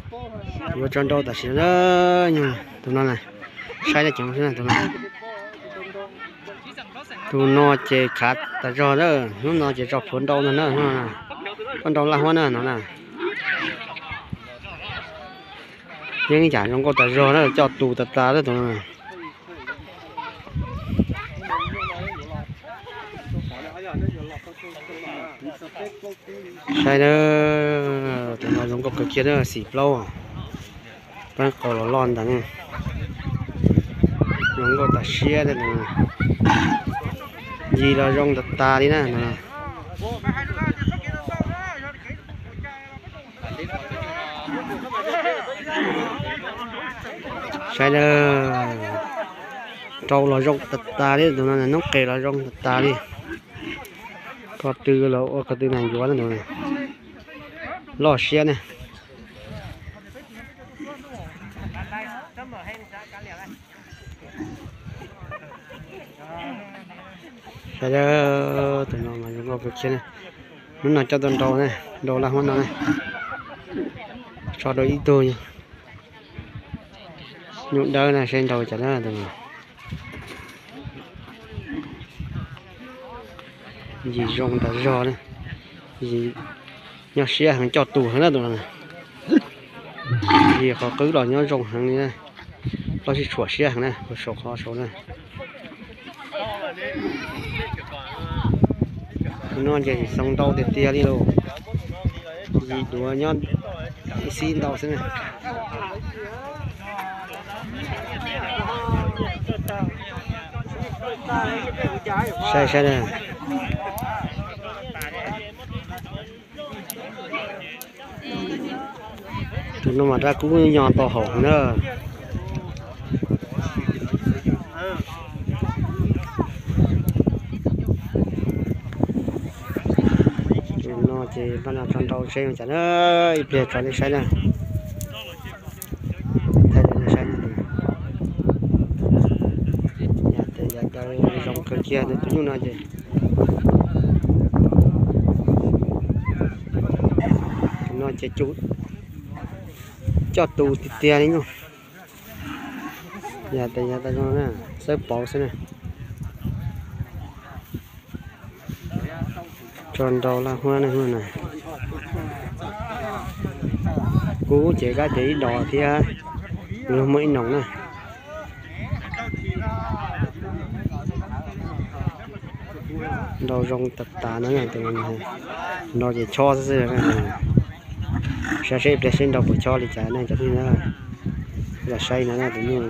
Yuav tso nrau tam sim no, tus no na, saib dab tsi xwb na tus no. Tus no ces khav tas zog na, hnub no ces tso plhuav nrau ntag na, koj nrau laj huab na no na. Yeej yam zoo nkauj tas zog na, coj tus tas tas lawm tus no. Saib na, tus no zoo nkauj kawg kiag na, xim plaub, pab qaus los loj ntawd, zoo nkauj tas siab na. Ncig los zoo tas tas li na no. Saib na, rau los zoo tas tas li, tus no noob qes los zoo tas tas li. Ko tw los ua ko tw nas ncuav na, loj siab ne. Saib, tus no mas zoo nkauj kawg kiag na. Hnub no coj tuaj nrau na, nrau laj huab no na. Tso rau ib tug nyuj dawb na, saib nrau cas na tus no. Ncig zoo tas zog na, nyob siab heev, coj tus heev na tus no. Ncig qhov qwb los nyob zoo heev li na, loj sib tshuam siab heev na, saum qhov saud na. Tus no ces xoo ntau tiag tiag li lauj, ncig duav nyob ib xib ntau xwb na. Saib saib na. Tus no mas rab kub nyo tau haum na. Tus no ces pab no tso nrau seb cas na, ib pliag tso nej saib na. Thaij rau nej saib, yav tes yav daw zoo kawg kiag tus nyuj no ces. Tus no ces coj tus tiag tiag li nyuj. Yav tes yav daw zoo na, xawb pauv xwb na. Tso nrau laj huab na, kub ces kab ces ib dos thiab, luag muaj ib noog na. Nrau zoo tas tas na, nrau ces chob xwb xwb. Saib seb ib pliag seb nrau puas chob li cas ne cov phooj ywg na. Los saib no na tus nyuj.